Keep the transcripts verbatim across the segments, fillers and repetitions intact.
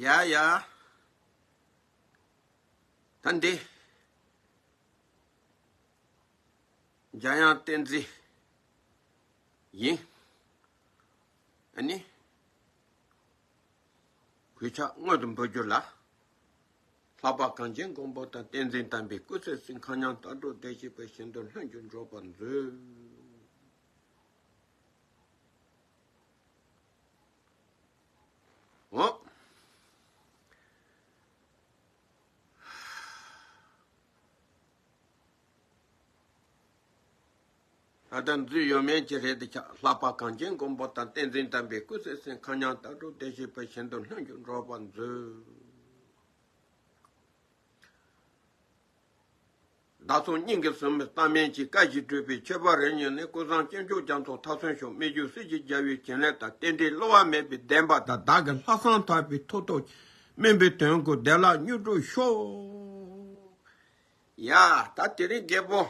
ཡ་ཡ། ད་འདི། འཇམ་དབྱངས་བསྟན་འཛིན་ཡིན། ཨ་ནི། གུས་ཕྱག་སྔོན་དུ་འབུལ་རྒྱུ་ལ། ལྷག་པ་གངས་ཅན་མགོན་པོ་དང་། བསྟན་འཛིན་དམ་པའི་སྐུ་ཚེ་བསྲིང་། མཁའ་མཉམ་ལྟ་གྲུབ་བདེ་གཤེགས་པའི། ཞིང་དུ་ལྷུན་གྱིས་འགྲོ་བར་མཛོད། འོ། ད་ལྟ་འཛུལ་ཡོད་མེད་ཀྱི་རེད་དེ་ཆགས། ལྷག་པ་གངས་ཅན་མགོན་པོ་དང་། བསྟན་འཛིན་དམ་པའི་སྐུ་ཚེ་བསྲིང་། མཁའ་མཉམ་ལྟ་གྲུབ་བདེ་གཤེགས་པའི། ཞིང་དུ་ལྷུན་གྱིས་འགྲོ་བར་མཛོད། བདག་སོགས་སྙིང་གི་ཟུར་མིག་ལྟ་མིན་གྱི། བཀའ་བཞིན་སྒྲུབ་པའི་ཁྱད་པར་རེ་རྙེད་ནས། ཀུན་བཟང་སྐྱབས་མཆོག་རྒྱ་མཚོ་མཐའ་སོན་ཤོག། སྨིག་རྒྱུ་སྲིད་ཞིའི་རྒྱལ་བའི་བྱིན་ལས་དང་། རྟེན་འབྲེལ་བསླུ་བ་མེད་པའི་བདེན་པ་དང་། བདག་གི་ལྷག་བསམ་དག་པའི་ཐུགས་རྟོག། སྨིན་པའི་དོན་ཀུན་བདེ་བླག་མྱུར་འགྲུབ་ཤོག། ཡ། ད་དེ་རིང་རྒད་པོ།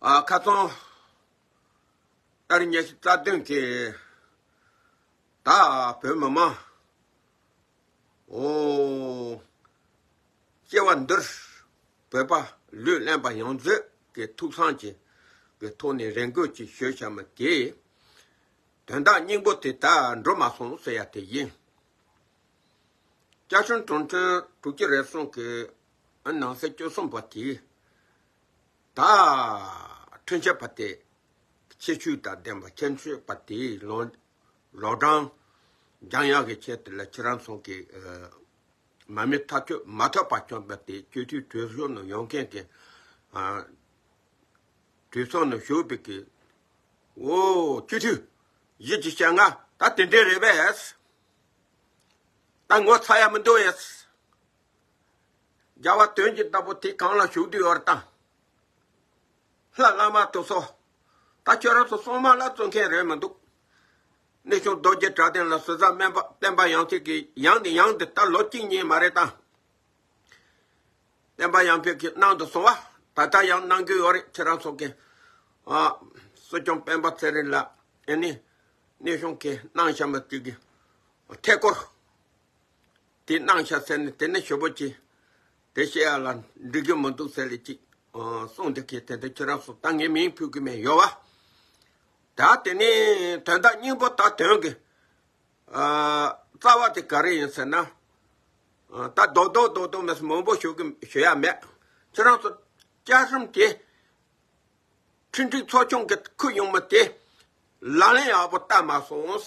ཨ། ཁ་སང་ཏ་རིག་ཉི་ཤུ་རྩ་བདུན་གྱི། ད་བོད་མི་མང་། འོ། སྐྱེ་བ་འདིར་བོད་པ་ལུས་ལེན་པ་ཡོངས་རྫོགས་ཀྱི་ཐུགས་བསམ་གྱི་གི་ཐོག་ནས་རེ་འགུལ་གྱིས་ཞུས་བཞག་མི་དེ། དོན་དག་སྙིང་པོ་དེ་ད་འགྲུབ་མ་སོང་ཟེར་ཡ་དེ་ཡིན། སྐྱབས་མགོན་དོན་གྲུབ་དྲུག་ཅུ་རེ་གསུམ་གྱི་ཨ་ནང་གསེས་བཅུ་གསུམ་པ་དེ། ད་འཁྲུན་ཆོད་པ་དེ། ཁྱད་ཆོས་དང་ལྡན་པ་འཁྲུན་ཆོད་པ་དེའི་ལོ། ལོ་གྲངས་འགྱངས་ཡག་གི་ཆེད་དུ་ལ། ཁྱེད་རང་ཚོ་གི། ཨ། མ་མི་ཐག་ཆོད་མ་ཐོབ་པ་བྱུང་བ་དེ། སྤྱི་འཐུས་གྲོས་ཚོགས་ནང་ཡོང་མཁན་གྱི། ཨ། གྲོས་ཚོགས་ནང་ཞུགས་པའི་གི། འོ། སྤྱི་འཐུས་གཞིས་ཀྱི་བཤད་ང་ད་དེ་འདྲས་རེད་པས། ད་ངོ་ཚ་ཡ་མི་འདུག་ཡས། རྒྱལ་བ་དོན་གྱི་བདག་པོ་དེ་གང་ལ་བཞུགས་བསྡད་ཡོད་རེད་ད། ལྷ་བླ་མ་དེ་ཚོ། ད་ཁྱོད་རང་ཚོ་སྲུང་མ་ལ་བརྩོན་མཁན་རེད་མི་འདུག། གནས་ཆུང་རྡོ་རྗེ་གྲགས་ལྡན་ལ་ཟུར་ཟ་སྨན་པ་བསྟན་པ་ཡང་ཐིག་གིས་ཡང་ནས་ཡང་དུ། ད་ལོ་གཅིག་གཉིས་མ་རེད་ད། བསྟན་པ་ཡང་ཐིག་གིས་གནང་དུ་སོང་བ། ད་ལྟ་ཡང་གནང་གི་ཡོད་རེད། ཁྱེད་རང་ཚོ་གི། ཨ། སྲིད་སྐྱོང་སྤེན་པ་ཚེ་རིང་ལགས་ཨེ་ནི། གནས་ཆུང་གིས་གནང་བཞག་མི་དེ་གི་ཐད་སྐོར། དེ་གནང་ཤག་ཟེར་ནས། དེ་ནས་ཞོ་པོ་ཅིག་དེ་བཤད་ཡ་ལ་འགྲིག་གི་མི་འདུག་ཟེར་ལས་ཅིག་ཨ། གསུངས་དེ་གས། དེ་འདྲ་ཁྱེད་རང་ཚོ་ད་ངས་མིང་ཕུད་གི་མེད་ཡོད་བ། ད་དེ་ནས་དོན་དག་སྙིང་པོ་ད་དོན་གི། ཨ། རྩ་བ་དེ་ག་རེ་ཡིན་ཟེར་ན། ཨ། ད་རྡོག་རྡོག་རྡོག་རྡོག་མེད་མང་པོ་ཞུ་གི་ཞུ་ཡ་མེད། ཁྱེད་རང་ཚོ་བཅའ་ཁྲིམས་དེ། ཁྲིམས་སྒྲིག་ཚོགས་ཆུང་གི་ཁུར་ཡོང་མི་དེ་ལག་ལེན་ཡག་པོ་བསྟར་མ་སོང་།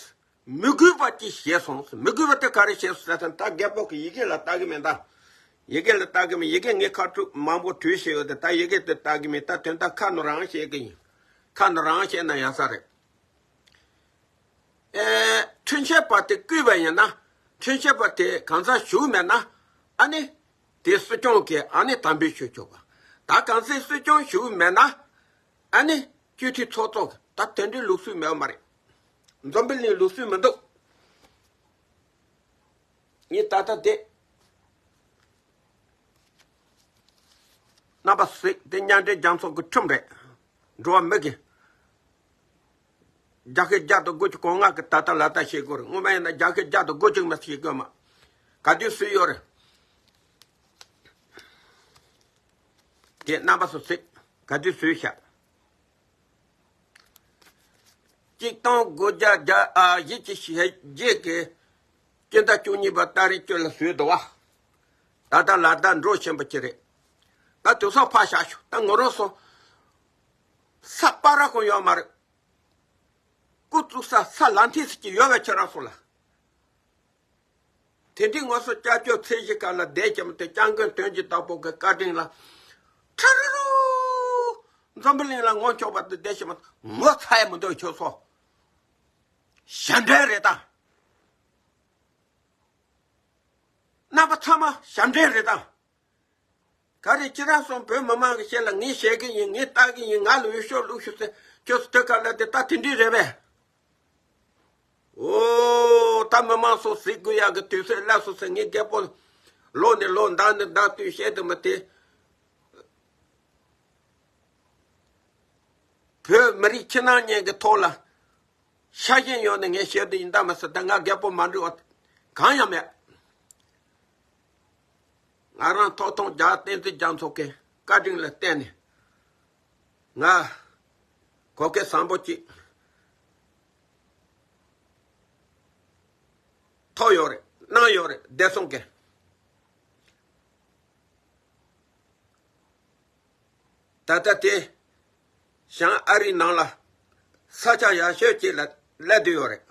མི་དགོས་པ་ཅིག་བྱས་སོང་། མི་དགོས་པ་དེ་ག་རེ་བྱས་སོང་ཟེར་ན། ད་རྒད་པོ་གི་ཡི་གེ་ལ་ལྟ་གི་མེད་ད། ཡི་གེ་ལ་ལྟ་གི་མེད། ཡི་གེ་ངས་ཁ་ཐུག་མང་པོ་བྲིས་བྱས་ཡོད་དེ། ད་ཡི་གེ་དེ་ལྟ་གི་མེད། ད་དོན་དག་ཁ་ནོར་རང་བཤད་གི་ཡིན། ཁ་ནོར་རང་བཤད་ན་ཡག་ས་རེད། ཨེ། ཁྲིམས་ཞིབ་པ་དེ་བསྐོས་པ་ཡིན་ན། ཁྲིམས་ཞིབ་པ་དེ་གང་ཟག་ཞུགས་མེད་ན། ཨ་ནི། དེ་སྲིད་སྐྱོང་གིས་ཨ་ནི་དམ་འབུལ་ཞུ་ཆོག་པ། ད་གང་ཟག་སྲིད་སྐྱོང་ཞུགས་མེད་ན། ཨ་ནི་སྤྱི་འཐུས་ཚོགས་གཙོ། ད་དེ་འདྲའི་ལུགས་སྲོལ་མེད་པ་མ་རེད། འཛམ་བུ་གླིང་ལུགས་སྲོལ་མི་འདུག། ངས་ད་ལྟ་དེ། རྣམ་པ་ཚོ་གཟིགས། དེ་མཉམ་འབྲེལ་རྒྱལ་ཚོགས་ཀྱི་ཁྲིམས་རེད། འགྲོ་བ་མི་གི། རྒྱ་སྐད་བརྒྱ་དང་དགུ་བཅུ་གོ་ལྔ་གི་ད་ལྟ་ལག་བསྟར་བྱེད་དགོས་རེད། སྔོན་མ་ཡིན་ན་རྒྱ་སྐད་བརྒྱ་དང་དགུ་བཅུ་མ་ཤེས་དགོས་མ། ག་དུས་སུ་ཡོད་རེད། དེ་རྣམ་པ་ཚོ་གཟིགས། ག་དུས་བཟོས་ཤག། གཅིག་སྟོང་དགུ་བརྒྱ་བརྒྱ། ཨ། བཞི་བཅུ་ཞེ་བརྒྱད་ཀྱི་སྤྱི་ཟླ་བཅུ་གཉིས་པ་ཏ་རིག་བཅུ་ལ་བཟོས་འདུག་བ། ད་ལྟ་ལག་བསྟར་འགྲོ་བཞིན་པ་ཅིག་རེད། ད་དུས་ཚོད་ཕར་བཞག་ཞུ། ད་ངོ་རང་སོང་། ས་སྤར་ར་ཁོ་ཡོད་མ་རེད། སྐུ་བཙུགས་ས་ས་ལ་འཐིབས་ས་ཅིག་ཡོད་པའི་ཁྱེད་རང་སོང་ལ། དེ་འདྲའི་ངོ་སོ་སྐྱབས་བཅོལ་ཚད་གཞི་ཁག་ལ་བསྡད་ཀྱི་མི་དེ། སྐྱབས་མགོན་དོན་གྱི་བདག་པོ་གི་བཀའ་དྲིན་ལ་ཁྲ་རུ་རུ་འཛམ་བུ་གླིང་ལ་ངོ་མཆོག་པ་དེ་བསྡད་ཀྱི་མི། ངོ་ཚ་ཡ་མི་འདུག་ཁྱོད་ཚོ། ཞབས་འདྲེན་རེད་ད། རྣམ་པ་ཚང་མ་ཞབས་འདྲེན་རེད་ད། ག་རེ་ཁྱེད་རང་ཚོ་བོད་མི་མང་གི་ཞལ་ལ་ངས་བཤད་གི་ཡིན། ངས་ལྟ་གི་ཡིན། ང་ལ་འོས་ཤོག་བླུགས་ཤོག་ཟེར། ཁྱོད་ཚོ་དེ་ག་ལ་དེ་ད་དེ་འདྲས་རེད་པས། འོ། ད་མི་མང་ཚོ་གཟིགས་དགོས་ཡག་གི་དུས་ཚོད་སླེབས་སོང་ཟེར། ངས་རྒད་པོ་ལོ་ནས་ལོ། ཟླ་ནས་ཟླ་དུས་བཤད་དུ་མི་དེ། བོད་མི་རིགས་ཕྱི་ནང་གཉིས་ཀྱི་ཐོག་ལ་ཤ་ཞེན་ཡོད་ནས་ངས་བཤད་དུ་ཡིན་ད་མི་ཟེར། ད་ང་རྒད་པོ་མ་འགྲོ་བ། གང་ཡང་མེད། ང་རང་ཐོག་ཐོག་རྒྱལ་བསྟན་འཛིན་རྒྱ་མཚོ་གི་བཀའ་དྲིན་ལ་བརྟེན་ནས། ང་གོ་སྐལ་བཟང་པོ་ཅིག་ཐོབ་ཡོད་རེད། གནང་ཡོད་རེད། བདེ་སྲུང་གི། ད་ལྟ་དེ་བྱང་ཨ་རིའི་ནང་ལ་ས་ཆ་ཡག་ཤོས་ཅིག་ལ་སླེབས་བསྡད་ཡོད་རེད།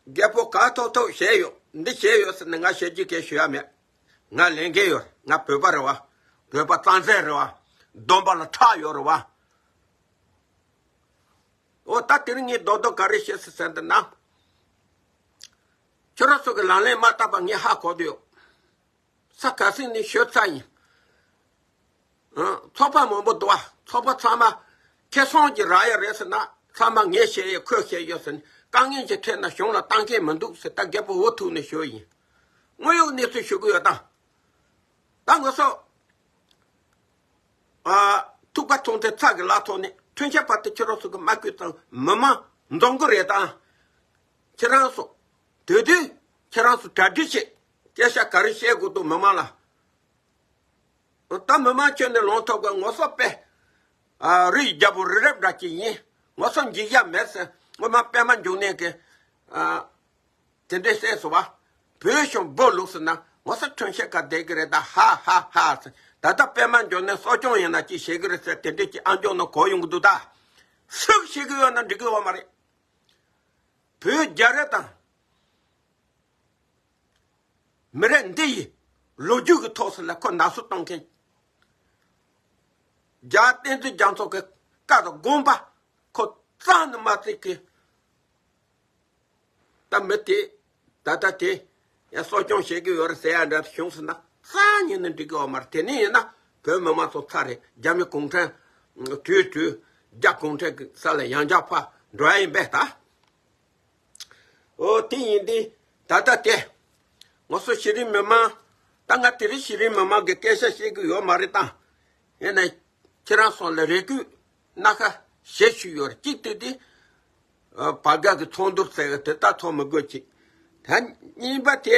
རྒད་པོ་ག་ཐོག་ཐོག་བྱས་ཡོད། འདི་བྱས་ཡོད་ཟེར་ནས་ང་བཤད་རྒྱུ་གལ་ཞུ་ཡ་མེད། ང་ལས་འགན་ཡོད་རེད། ང་བོད་པ་རེད་བ། བོད་པ་རྩ་འཛིན་རེད་བ། སྡོམ་པ་ལ་ཁྲག་ཡོད་རེད་བ། འོ་ད་དེ་རིང་ངས་རྡོག་རྡོག་ག་རེ་བཤད་ཟེར་ཟེར་འདི་ན། ཁྱོད་རང་ཚོ་གི་ལག་ལེན་མ་བསྟར་བ་ངས་ཧ་གོ་བསྡད་ཡོད། ས་ག་ཟིག་ནས་ཤོད་ཚར་ཡིན། ཨང་། ཚོགས་པ་མང་པོ་འདུག་བ། ཚོགས་པ་ཚང་མ་ཁེ་བཟང་གི་རག་ཡ་རེད་ཟེར་ན། ཚང་མ་ངས་བཤད་ཡོད། ཁོས་བཤད་ཡོད་ཟེར་ནས། དཀའ་ངལ་ཅིག་འཕྲད་ན་གཞུང་ལ་བཏང་མཁན་མི་འདུག་ཟེར། ད་རྒད་པོ་འུ་ཐུག་ནས་ཞུ་ཡིན། དངོས་ཡོད་གནས་ཚུལ་ཞུ་གི་ཡོད་ད། ད་ང་ཚོ། ཨ། ཐུག་པ་ཚོང་དེ་ཚ་གི་ལ་ཐོག་ནས་ཁྲིམས་ཞིབ་པ་དེ་ཁྱེད་རང་ཚོ་གི་མ་བསྐུལ་ཙང་མི་མང་འཛོམས་གི་རེད་ད། ཁྱེད་རང་ཚོ། དེ་དུས་ཁྱེད་རང་ཚོ་གྲ་སྒྲིག་བྱེད། སྐད་ཆ་ག་རེ་བཤད་དགོས་འདུག་མི་མང་ལ། ད་མི་མང་ཁྱོན་ནས་ལངས་ཐུབ་དགོས། ང་ཚོ་དཔེ། ཨ། རི་ཡི་རྒྱལ་པོ་རི་རབ་འདྲ་ཅིག་ཡིན། ང་ཚོ་འཇིགས་ཡ་མེད་ཟེར། སྔོན་མ་པད་མ་འབྱུང་གནས་ཀྱིས། ཨ། དེ་འདྲས་བཤད་སོང་བ། བོད་གཞུང་སྦོ་ལུག་ཟེར་ན་ང་ཚོ་ཁྲིམས་ཞིབ་ཁ་བསྡད་ཀྱི་རེད་ད། ཧ་ཧ་ཧ་ཟེར། ད་ལྟ་པད་མ་འབྱུང་གནས་གསོ་སྐྱོང་ཡིན་ན་ཅི་བྱེད་ཀྱི་རེད་ཟེར། དེ་འདྲས་ཀྱི་ཨ་འཇོག་ནང་གོ་ཡོང་གི་འདུག་ད། སུས་བྱེད་ཀྱི་ཡོད་ན་འགྲིག་གི་ཡོད་མ་རེད། བོད་རྒྱ་རིགས་དང་། མི་རིགས་འདི་ཡི་ལོ་རྒྱུས་ཀྱི་ཐོག་སུ་ལ་ཁོ་ནག་བསུབ་གཏོང་མཁན། རྒྱལ་བསྟན་འཛིན་རྒྱ་མཚོ་གི་བཀའ་དང་དགོངས་པ་ཁོ་རྩ་ནས་མ་བརྩི་གི། ད་མི་དེ་ད་ལྟ་དེ་ཡང་གསོ་སྐྱོང་བྱེད་ཀྱི་ཡོད་རེད་ཟེར་ཡ་འདྲ་བྱུང་སོང་ན་སང་ཉིན་ནས་འགྲིག་གི་ཡོད་མ་རེད། དེ་ནས་ཡིན་ན་བོད་མི་མང་ཚོ་ཚར་རེད། རྒྱ་མི་གུང་ཁྲན་དུས་དུས་རྒྱ་གུང་ཁྲན་གྱི་ས་ལ་ཡང་བསྐྱར་ཕར་འགྲོ་ཡ་ཡིན་པས་ད། འོ་དེ་ཡིན་དུས་ད་ལྟ་དེ་ང་ཚོ་གཞི་རིམ་མི་མང་། ད་ང་དེ་རིང་གཞི་རིམ་མི་མང་གི་སྐད་ཆ་བཤད་ཀྱི་ཡོད་མ་རེད་ད། ཡིན་ན་ཁྱེད་རང་ཚོ་ལ་རེ་སྐུལ་སྣ་ཁ་བྱེད་ཞུས་ཡོད་རེད། གཅིག་དེ་དེ། ཨ། བར་སྐབས་ཀྱི་ཚོགས་འདུར་ཟེར་གི་དེ་ད་ཚོགས་མི་དགོས་ཅིག། ད་གཉིས་པ་དེ་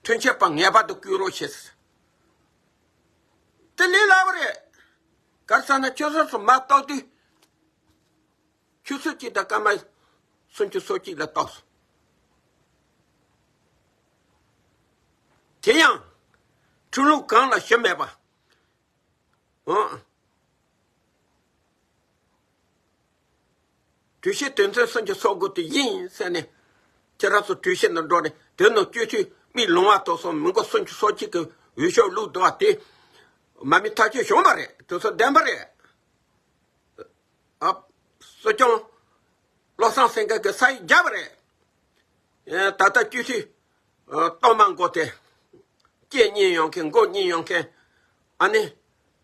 ཁྲིམས་ཞིབ་པ་ངེས་པར་དུ་བསྐོ་རོགས་བྱེད་ཟེར། དེ་ལས་སླ་པོ་རེད། ག་རེ་ཟེར་ན་ཁྱོད་ཚོ་ཚོ་མ་གཏོགས་དུས། ཆུ་ཚོད་གཅིག་དང་སྐར་མ་སུམ་ཅུ་སོ་གཅིག་ལ་གཏོགས་སོང་། དེ་ཡང་ཁྲིམས་ལུགས་གང་ལ་ཞུ་མེད་པ། འོ། གྲོས་གཞི་དོན་ཚན་སུམ་ཅུ་སོ་དགུ་དེ་ཡིན་ཟེར་ནས། ཁྱེད་རང་ཚོ་གྲོས་གཞི་ནང་འགྲོ་ནས་དོན་ནང་སྤྱོད་ཚུལ་མིག་ལོང་བ་ཐོག་སོང་མི་མགོ་སུམ་ཅུ་སོ་གཅིག་གི་འོས་ཤོག་བླུགས་འདུག་བ་དེ། མ་མི་ཐག་གཅོད་བྱུང་བ་རེད། དེ་ཚོ་བདེན་པ་རེད། ཨ། གསོ་སྐྱོང་བློ་བཟང་སེང་གེ་གི་ས་ཡིག་བརྒྱབ་པ་རེད། ཨེ། ད་ལྟ་སྤྱི་འཐུས། ཨ། གཏོར་མ་མགོ་དེ། སྐེ་གཉིས་ཡོང་མཁན། མགོ་གཉིས་ཡོང་མཁན། ཨ་ནི།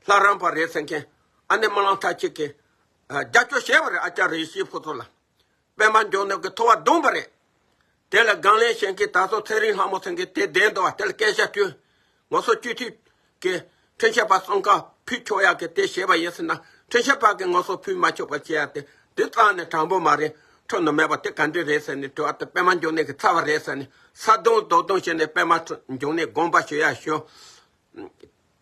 ལྷ་རམས་པ་རེད་ཟེར་མཁན། ཨ་ནི་སྨོན་ལམ་མཐའ་དཔྱིད་ཀྱིས། ཨ། རྒྱབ་སྐྱོར་བྱས་པ་རེད། ཨ་ཅག་རེ་ཞིག་ཕོ་ཚོ་ལ། པད་མ་འབྱུང་གནས་ཀྱི་ཐོ་བ་བརྡུངས་པ་རེད། དེ་ལ་དགག་ལན་བྱེད་མཁན་ད་གཟོད་ཚེ་རིང་ལྷ་མོ་ཟེར་མཁན་དེ་བསྡད་འདུག་བ། དེ་ལ་སྐད་ཆ་དྲིས། ང་ཚོ་སྤྱི་འཐུས་ཀྱི་ཁྲིམས་ཞིབ་པ་གསུམ་ཀ་ཕུད་ཆོག་ཡག་གི་དེ་བྱས་པ་ཡིན་ཟེར་ན། ཁྲིམས་ཞིབ་པ་གིས་ང་ཚོ་ཕུད་མ་ཆོག་པ་བྱས་ཡག་དེ་དེ་རྩ་ནས་དྲང་པོ་མ་རེད། ཁྲིམས་ནང་མེད་པ་དེ་ག་འདྲ་རེད་ཟེར་ནས་དྲི་བ་དེ། པད་མ་འབྱུང་གནས་ཀྱིས་ཚར་བ་རེད་ཟེར་ནས། ས་དོང་རྡོ་དོང་བྱས་ནས་པད་མ་འབྱུང་གནས་དགོངས་པ་ཞུ་ཡག་ཞུ།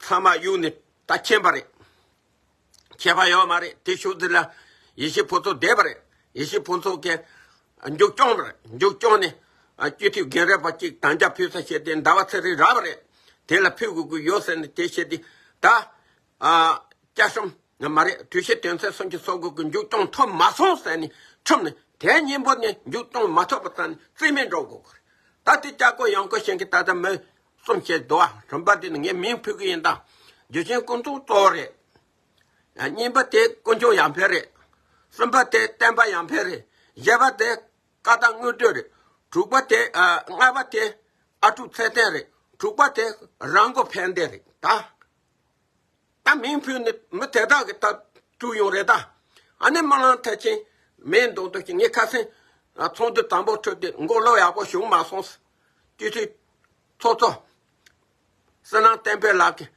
ཚང་མ་གཡུག་ནས་ད་ཕྱིན་པ་རེད། ཁྱད་པར་ཡོད་མ་རེད། དེ་ཤུགས་དེ་ལ་ཡེ་ཤེས་ཕུན་ཚོགས་བསྡད་པ་རེད། ཡེ་ཤེས་ཕུན་ཚོགས་ཀྱིས་མཇུག་སྐྱོང་བ་རེད། མཇུག་སྐྱོང་ནས། ཨ། སྤྱི་འཐུས་རྒན་རབས་པ་གཅིག་དམ་བཅའ་ཕུལ་ས་བྱས་ཏེ་ཟླ་བ་ཚེ་རིང་རག་པ་རེད། དེ་ལ་ཕུལ་དགོས་ཀྱི་ཡོད་ཟེར་ནས་དེ་བྱས་ཏེ་ད། ཨ། བཅའ་ཁྲིམས་མ་རེད། གྲོས་གཞི་དོན་ཚན་སུམ་ཅུ་སོ་དགུ་གི་མཇུག་སྐྱོང་ཐོབ་མ་སོང་ཟེར་ནས། ཁྲིམས་ནས་དེ་གཉིས་པོ་ནས་མཇུག་སྐྱོང་མ་ཐོབ་པ་ཙམ་ནས་རྩིས་མེད་འགྲོ་དགོས་ཀྱི་རེད། ད་དེ་ལྕགས་སྒོ་ཡང་སྒོ་བྱེད་མཁན་ད་ལྟ་མི་གསུམ་བྱས་འདུག་བ། རིམ་པ་དེ་ནི་ངས་མིང་ཕུལ་གི་ཡིན་ད། རྒྱུ་ཆེན་ཀུན་ཚོགས་གཙོ་བོ་རེད། ཨ། གཉིས་པ་དེ་དཀོན་མཆོག་ཡར་འཕེལ་རེད། གསུམ་པ་དེ་བསྟན་པ་ཡར་འཕེལ་རེད། བཞི་པ་དེ་བཀའ་བཏགས་དངོས་གྲུབ་རེད། དྲུག་པ་དེ། ཨ། ལྔ་པ་དེ་ཨ་ཀྲུག་ཚེ་བརྟན་རེད། དྲུག་པ་དེ་རང་མགོ་ཕན་བདེ་རེད་ད། ད་མིང་ཕུལ་ནས་མི་དེ་དག་གི་ད་བཙུགས་ཡོང་རེད་ད། ཨ་ནི་སྨོན་ལམ་མཐར་ཕྱིན་མེད་མདོག་མདོག་བྱས། ངས་ཁ་སང་ཚོགས་འདུ་དང་པོ་འཁྲོལ་ཏེ་མགོ་ལོག་ཡག་པོ་བྱུང་མ་སོང་། སྤྱི་འཐུས་ཚོགས་གཙོ་བསོད་ནམས་བསྟན་འཕེལ་ལགས་ཀྱིས།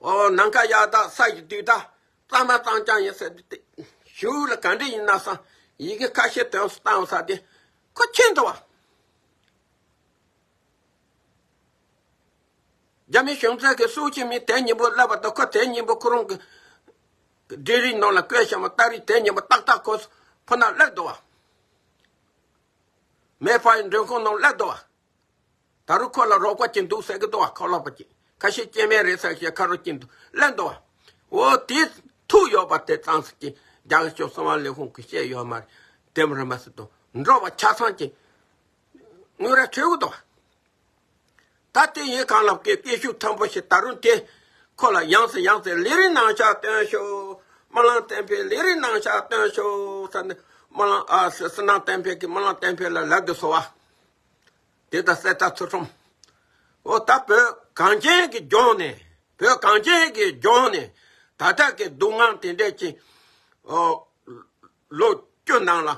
ཨོ། ནམ་མཁའ་གཡའ་དག་ས་ཡི་དུས་དག་གཙང་མ་གཙང་རྐྱང་ཡིན་ཟེར་ཏེ། གཞུག་ལ་ག་འདྲ་ཡིན་ན་བསམ། ཡི་གེ་ཁ་ཤས་དོན་སུ་བཏང་ས་དེ་ཁོ་ཁྱེར་འདུག་བ། རྒྱ་མི་གཞུང་ཚབ་ཀྱིས་སུའུ་ཅི་མིན་དེ་གཉིས་པོ་སླེབས་པ་དང་ཁོ་དེ་གཉིས་པོ་ཁོ་རང་གི་འབྲེལ་རིས་ནང་ལ་བཀོད་བཞག་པ་ཏ་རིག་དེ་གཉིས་པོ་ཏག་ཏག་ཁོ་ཕུ་ན་སླེབས་འདུག་བ། མེ་ཕའི་མགྲོན་ཁང་ནང་སླེབས་འདུག་བ། ད་རུང་ཁོ་ལ་རོགས་པ་ཅིག་འདུག་ཟེར་གི་འདུག་བ། ཁ་ལོག་པ་ཅིག་ཁ་ཤས་སྐྱེ་དམན་རེད་ཟེར་ཞེས་ཁ་རོག་ཅིག་འདུག་སླེབས་འདུག་བ། འོ་དེ་ཐུག་ཡོད་པ་དེ་ཙམ་ཞིག་གིས་རྒྱ་གར་ཕྱོགས་གསང་བ་ལས་ཁུངས་ཀྱིས་བཤད་ཡོད་མ་རེད། དེ་མ་རེད་མ་ཟེར་དང་འགྲོ་བ་ཆ་ཚང་གིས་དངོས་ར་འཕྲོད་གི་འདུག་བ། ད་དེ་ཡིན་གང་ལབ་ཀྱི་སྐད་ཤུགས་མཐོན་པོ་ཞིག་ད་རུང་དེ་ཁོ་ལ་ཡང་སེ་ཡང་སེ་ལས་རིམ་ནང་ཆ་སྟོན་ཤོག་སྨོན་ལམ་བསྟན་འཕེལ་ལས་རིམ་ནང་ཆ་སྟོན་ཤོག་ཟེར་ནས་སྨོན་ལམ་ཨ་སི་སི་ནང་བསྟན་འཕེལ་གྱི་སྨོན་ལམ་བསྟན་འཕེལ་ལ་ལབ་དུ་སོང་བ། དེ་ལྟར་གསེར་རྟ་ཚུལ་ཁྲིམས། འོ་ད་བོད་གངས་ཅན་གྱི་ལྗོངས་ནས་བོད་གངས་ཅན་གྱི་ལྗོངས་ནས་ད་ལྟ་གི་སྡུག་བསྔལ་དེ་འདྲས་ཀྱི་ཨོ་ལོ་བཅུ་ནང་ལ་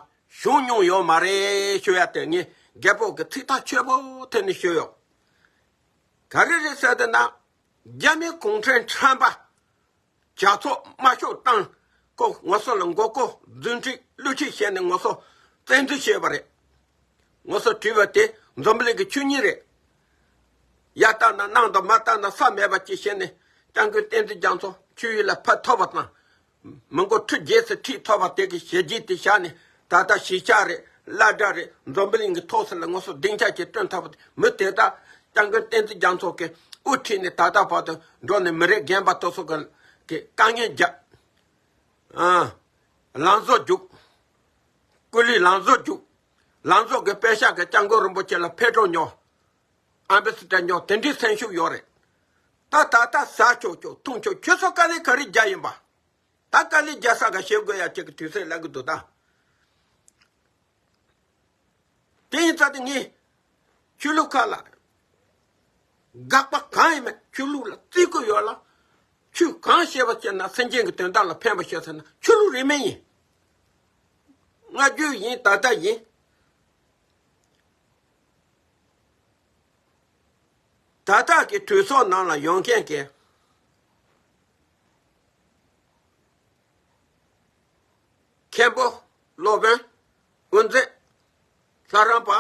བྱུང་མྱོང་ཡོད་མ་རེད་ཞུ་ཡ་དེ་ངས་རྒད་པོ་གི་ཚིག་ཐག་ཆོད་པོ་ཐོན་ནས་ཞུ་ཡོད། ག་རེ་རེད་ཟེར་དེ་ན་རྒྱ་མི་གུང་ཁྲན་ཁྲམ་པ། ཇག་ཚོགས་དམར་ཤོག་བཏང་། ཁོ་ངོ་སོ་ལ་མགོ་སྐོར་རྫུན་ཁྲིད་བསླུ་ཁྲིད་བྱས་ནས་ངོ་སོ་བཙན་འཛུལ་བྱས་པ་རེད། ངོ་སོ་བྲིས་པ་དེ་འཛམ་བུ་གླིང་གི་ཆོས་ཉིད་རེད། ཡར་བལྟས་ན་གནམ་དང་མར་བལྟས་ན་ས་མེད་པ་ཅིག་བྱས་ནས་སྐྱབས་མགོན་བསྟན་འཛིན་རྒྱ་མཚོ་ཆོས་ཡུལ་ལ་ཕར་ཐོབ་པ་དང་། མི་མགོ་ཁྲི་བརྒྱད་ཙམ་ཁྲིད་ཐོབ་པ་དེ་གི་བྱས་རྗེས་དེ་བཞག་ནས། ད་ལྟ་གཞིས་ཆགས་རེད། སློབ་གྲྭ་རེད། འཛམ་བུ་གླིང་གི་ཐོག་ས་ལ་ངོ་སོ་སྡིངས་ཆ་ཅིག་བསྐྲུན་ཐུབ་པ་དེ་མི་དེ་དག་སྐྱབས་མགོན་བསྟན་འཛིན་རྒྱ་མཚོ་གིས་དབུ་ཁྲིད་ནས་ད་ལྟ་བར་དུ་འགྲོ་ནས་མི་རེ་རྒན་པ་དེ་ཚོ་གི་གི་དཀའ་ངལ་རྒྱག་ཨ། ལམ་བཟོ་རྒྱུག་ཀུ་ལུས་ལམ་བཟོ་རྒྱུག་ལམ་བཟོ་གི་པེ་ཤག་གི་སྐྱབས་མགོན་རིན་པོ་ཆེ་ལ་ཕེ་ཀྲོ་ཉོ། ཨམ་བེ་སི་ཏྲ་ཉོ་དེ་འདྲའི་སེམས་ཤུགས་ཡོད་རེད། ད་ད་ལྟ་ཟ་ཆོག་ཆོག་འཐུང་ཆོག་ཁྱོད་ཚོ་དཀའ་ལས་ག་རེ་རྒྱག་ཡིན་པ། ད་དཀའ་ལས་རྒྱག་ས་ག་བཤད་དགོས་ཡ་ཅིག་གི་དུས་ཚོད་ལབ་གི་འདུག་ད། དེ་ཡིན་ཙང་དེ་ངས་ཆོས་ལུགས་ཁག་ལ་དགག་པ་གང་ཡིན་མེད་ཆོས་ལུགས་ལ་བརྩི་བཀུར་ཡོད་ལ། ཆོས་གང་བཤད་པ་བཤད་ན་སེམས་ཅན་གྱི་དོན་དག་ལ་ཕན་པ་བཤད་ཟེར་ན་ཆོས་ལུགས་རིས་མེད་ཡིན། སྔ་རྒྱུད་ཡིན་ད་ལྟ་ཡིན། ད་ལྟ་གི་གྲོས་ཚོགས་ནང་ལ་ཡོང་མཁན་གྱི་མཁན་པོ། སློབ་དཔོན། དབུ་མཛད། ལྷ་རམས་པ།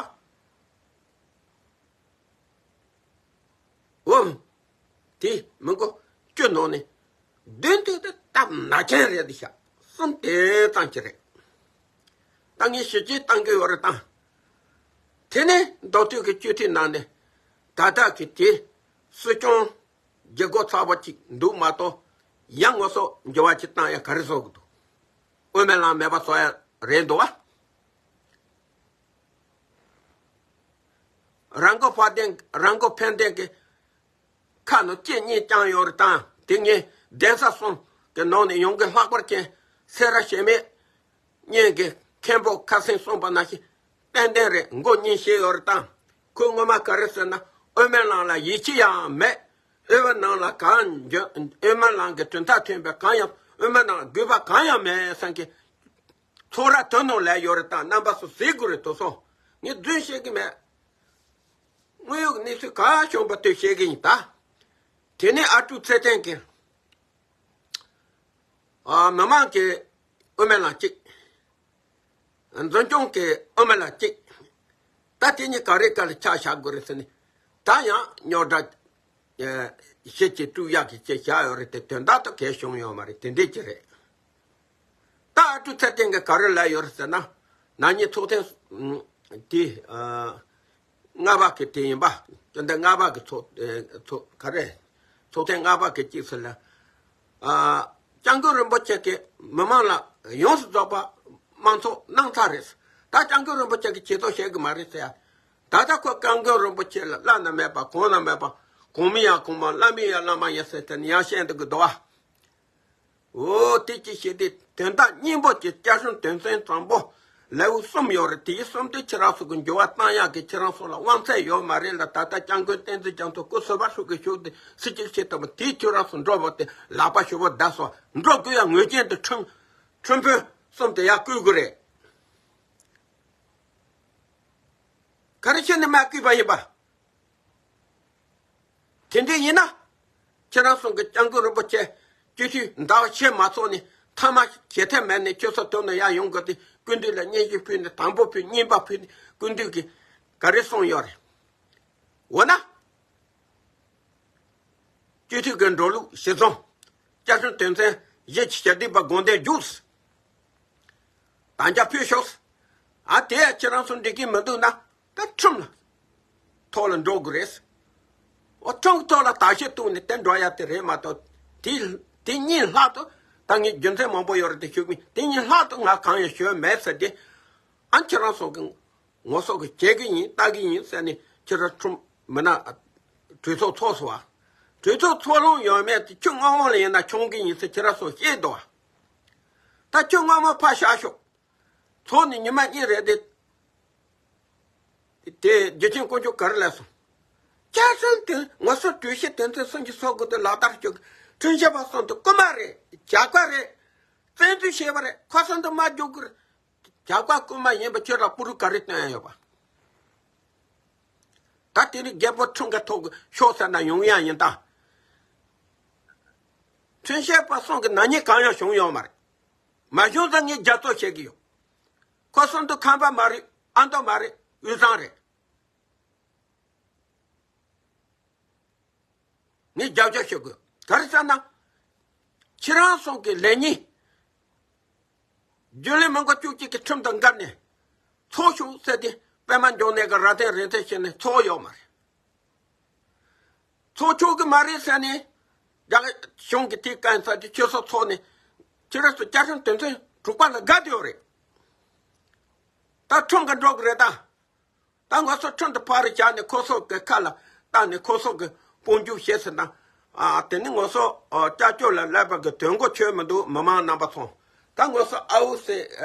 འོ། དེ་མི་མགོ་བཅུ་ནང་ནས་བདུན་དེ་དེ་སྟབས་ན་ཅན་རེད་ཤག་གསུམ་དེ་ཙམ་གྱི་རེད། ད་ངས་ཞིབ་དཔྱད་བཏང་གི་ཡོད་རེད་ད། དེ་ནས་མདོ་སྟོད་ཀྱི་སྤྱི་འཐུས་ནང་ནས་ད་ལྟ་གི་དེ་སྲིད་སྐྱོང་བརྗེ་སྒོ་ཚར་བ་ཅིག་འདུག་མ་གཏོགས་ཡང་ངོ་སོ་འགྱུར་བ་ཅིག་བཏང་ཡ་ག་རེ་བཟོ་གི་འདུག་དབུ་མའི་ལམ་མེད་པ་བཟོ་ཡ་རེད་འདུག་བ། རང་མགོ་ཕ་ལྡན་རང་མགོ་ཕན་ལྡན་གྱི་ཁ་ནང་ལྕེ་གཉིས་བརྐྱངས་ཡོད་རེད་དང་དེ་ངས་གདན་ས་གསུམ་གྱི་ནང་ནས་ཡོང་གི་ལྷག་པར་ཅན་སེ་ར་བྱེས་སྨད་གཉན་གྱི་མཁན་པོ་ཁ་སེང་གསུངས་པ་ནང་བཞིན་ཏན་ཏན་རེད། མགོ་གཉིས་བཞེས་ཡོད་རེད་དང་ཁོས་ངོ་མ་ག་རེ་ཟེར་ན་དབུ་མའི་ལམ་ལ་ཡིད་ཆེས་ཡང་མེད། དབུ་མའི་ལམ་ལ་གང་འཇོན་དབུ་མའི་ལམ་གྱི་དོན་དག་ཐོན་པའི་གང་ཡང་དབུ་མའི་ལམ་དགོས་པ་གང་ཡང་མེད་བསམ་གི་ཚོགས་ར་དོན་ནང་ལས་ཡོད་རེད་དང་རྣམ་པ་ཚོ་གཟིགས་དགོས་རེད་དོ་སོང་། ངས་རྫུན་བཤད་གི་མེད། དངོས་ཡོད་གནས་ཚུལ་ག་བྱུང་པ་དེ་བཤད་གི་ཡིན་ད། དེ་ནས་ཨ་ཀྲུག་ཚེ་བརྟན་གྱིས་ཨ་མི་མང་གི་དབུ་མའི་ལམ་གཅིག་འཛིན་སྐྱོང་གི་དབུ་མའི་ལམ་གཅིག་ད་དེ་གཉིས་ག་རེ་ག་ལ་ཆ་བཞག་དགོས་རེད་ཟེར་ནས་ད་ཡང་རྙོག་དྲ་ཨེ་ཤེད་ཀྱི་དཀྲུག་ཡག་གི་ཅེས་བཞག་ཡོད་རེད་དེ་དོན་དག་ཏུ་གལ་བྱུང་ཡོད་མ་རེད་དེ་འདྲས་ཀྱི་རེད། ད་ཨ་ཀྲུག་ཚེ་བརྟན་གྱིས་ག་རེ་ལབ་ཡོད་རེད་ཟེར་ན་ན་ནིང་ཚོགས་ཐེངས་དེ་ལྔ་པ་གི་དེ་ཡིན་པ་དེ་འདྲ་ལྔ་པ་གི་ཚོགས་ཚོགས་ག་རེ་ཚོགས་ཐེངས་ལྔ་པ་གི་གཅིག་ཟེར་ལ། ཨ། སྐྱབས་མགོན་རིན་པོ་ཆེ་གིས་མི་མང་ལ་ཡོངས་སུ་རྫོགས་པ་དམངས་གཙོ་གནང་ཚར་རེད། ད་སྐྱབས་མགོན་རིན་པོ་ཆེ་གིས་བྱེད་ཐབས་བྱེད་གི་མ་རེད་ཟེར་ཡ། ད་ལྟ་ཁོ་སྐྱབས་མགོན་རིན་པོ་ཆེ་ལ་བླ་ན་མེད་པ་གོང་ན་མེད་པ་གོང་མི་ཡང་གོང་མ་བླ་མི་ཡང་བླ་མ་ཡིན་ཟེར་དེ་ནི་ཡང་བཤད་འདུག་གི་འདུག་བ། འོ་དེ་ཅི་ཞིག་དེ་དོན་དག་སྙིང་པོ་གི་བསྐྱར་སྲུང་དོན་ཚན་དང་པོ་ལེའུ་གསུམ་ཡོད་རེད། དེའི་གསུམ་དེ་ཁྱེད་རང་ཚོ་གི་འགྱུར་བ་བཏང་ཡག་གི་ཁྱེད་རང་ཚོ་ལ་དབང་ཚད་ཡོད་མ་རེད་ལ། ད་ལྟ་སྐྱབས་མགོན་བསྟན་འཛིན་རྒྱ་མཚོ་སྐུ་གསོན་པ་ཧྲུག་གི་ཤུགས་དེ་སྲིད་སྤྱི་བྱེད་ཐུབ་པ་དེའི་ཁྱོད་རང་ཚོ་འགྲོ་བ་དེ་ལག་པ་ཞུ་བ་བརྡབ་སོང་འགྲོ་དགོས་ཡ་ངོས་ཅན་དུ་ཁྲིམས་ཁྲིམས་དཔོན་གསུམ་དེ་ཡར་བསྐོ་དགོས་རེད། ག་རེ་བྱས་ནས་མ་བསྐོས་པ་ཡིན་པ། དེ་འདྲ་ཡིན་ན། ཁྱེད་རང་ཚོ་གི་སྐྱབས་མགོན་རིན་པོ་ཆེ་སྤྱི་འཐུས་ཟླ་བ་ཕྱེད་མ་ཚོགས་ནས་མཐའ་མ་ཞལ་ཐད་མེད་ནས་ཁྱོད་ཚོ་དོན་དུ་ཡར་ཡོང་དགོས་ཏེ་སྐུ་མདུན་ལ་སྙན་ཞུ་ཕུལ་ནས་དང་པོ་ཕུལ་གཉིས་པ་ཕུལ་ནས་སྐུ་མདུན་གྱིས་ག་རེ་གསུངས་ཡོད་རེད། འོ་ན། སྤྱི་འཐུས་ཀྱི་འགྲོ་ལུགས་གཞི་བཟུང་། བསྐྱར་སྐྲུན་དོན་ཚན་བཞི་བཅུ་ཞེ་བདུན་པ་དགོངས་དོན་བསྒྲུབས། དམ་བཅའ་ཕུལ་ཤོག་ཨ་དེ་ཡང་ཁྱེད་རང་ཚོ་འགྲིག་གི་མི་འདུག་ན་ད་ཁྲིམས་ལ་ཐོག་ལ་འགྲོ་དགོས་རེད། འོ་ཁྲིམས་ཐོག་ལ་བརྡ་ཆད་བཏང་ནས་དེ་འགྲོ་ཡ་དེ་རེད་མ་གཏོགས། དེ་དེ་གཉིས་ལྷག་ཏུ་ད་ངས་རྒྱུ་མཚན་མང་པོ་ཡོད་རེད་དེ་ཞུ་གི་མིན། དེ་གཉིས་ལྷག་ཏུ་ང་གང་ཡང་ཞུས་མེད་ཟེར་ཏེ། ཨ་ཁྱེད་རང་ཚོ་གི་ངོ་སོ་གི་བྱེད་ཀྱི་ཡིན་ལྟ་གི་ཡིན་ཟེར་ནས་ཁྱེད་རང་ཁྲིམས་མི་སྣ་གྲོས་ཚོགས་ཚོགས་སོང་བ། གྲོས་ཚོགས་ཚོགས་ལོང་ཡོད་མེད་དེ་ཁྱོད་སྔ་མོ་ལ་ཡིན་ན་ཆུང་གི་ཡིན་ཟེར་ཁྱེད་རང་ཚོ་བཤད་འདུག་བ། ད་ཁྱོད་སྔ་མོ་ཕར་བཞག་ཤོག་ཚོགས་ནས་ཉི་མ་གཉིས་རེད་དེ། དེ་རྒྱུ་རྐྱེན་དཀོན་མཆོག་ག་རེ་ལས་སོང་། བཅའ་ཁྲིམས་དེ་ངོ་སོ་གྲོས་གཞི་དོན་ཚན་སུམ་ཅུ་སོ་དགུ་དེ་ལག་བསྟར་བྱུང་། ཁྲིམས་ཞིབ་པ་གསུམ་དེ་རྐུན་མ་རེད། ཇག་པ་རེད། བཙན་འཛུལ་བྱས་པ་རེད། ཁོ་ཚོ་འདི་མ་རྒྱུག་གི་རེད། ཇག་པ་རྐུན་མ་ཡིན་པ་ཁྱོད་ལ་པུ་རུ་ག་རེ་སྟོན་ཡ་ཡོད་པ། ད་དེ་ནི་རྒད་པོ་ཁྲིམས་ཀྱི་ཐོག་གི་ཤོག་ཟེར་ན་ཡོང་ཡ་ཡིན་ད། ཁྲིམས་ཞིབ་པ་གསུམ་གི་ནག་ཉེས་གང་ཡང་བྱུང་ཡོད་མ་རེད། མ་བྱུང་ཙང་ངས་རྒྱབ་སྐྱོར་བྱེད་ཀྱི་ཡོད། ཁོ་ཚོ་འདི་ཁམས་པ་མ་རེད། ཨ་མདོ་མ་རེད། དབུས་གཙང་རེད། ངས་རྒྱབ་སྐྱོར་ཞུ་དགོས། ག་རེ་ཟེར་ན། ཁྱེད་རང་ཚོ་གི་ལས་གཉིས། རྒྱུན་ལས་མི་འགོ་བཅུ་གཅིག་གི་ཁྲིམས་དང་འགལ་ནས་ཚོགས་ཞུགས་ཟེར་ཏེ་པད་མ་འབྱུང་གནས་ཀྱི་ར་ཐན་རེ་ཐན་བྱས་ནས་ཚོགས་ཡོད་མ་རེད། ཚོགས་ཆོག་གི་མ་རེད་ཟེར་ནས། རྒྱ་གཞུང་གི་དེ་བཀན་ས་དེ་ཆོས་ཚོགས་ཚོགས་ནས་ཁྱེད་རང་ཚོ་བཅའ་ཁྲིམས་དོན་ཚན་དྲུག་པ་ལ་དགའ་བསྡད་ཡོད་རེད། ད་ཁྲིམས་འགལ་འགྲོ་གི་རེད་ད། ད་ང་ཚོ་ཁྲིམས་དང་ཕར་བཞག་ནས་ཁོ་ཚོ་གི་ཁ་ལ་བཏང་ནས་ཁོ་ཚོ་གི་དཔུང་འཇུག་བྱེད་ཟེར་ན། ཨ་དེ་ནི་ང་ཚོ་ཨ་ལྕགས་ཀྱོག་ལ་སླེབས་པ་གི་དོན་གོ་ཆོད་མི་འདུག་མི་མང་རྣམ་པ་ཚོ། ད་ང་ཚོ་ཨའུ་སི་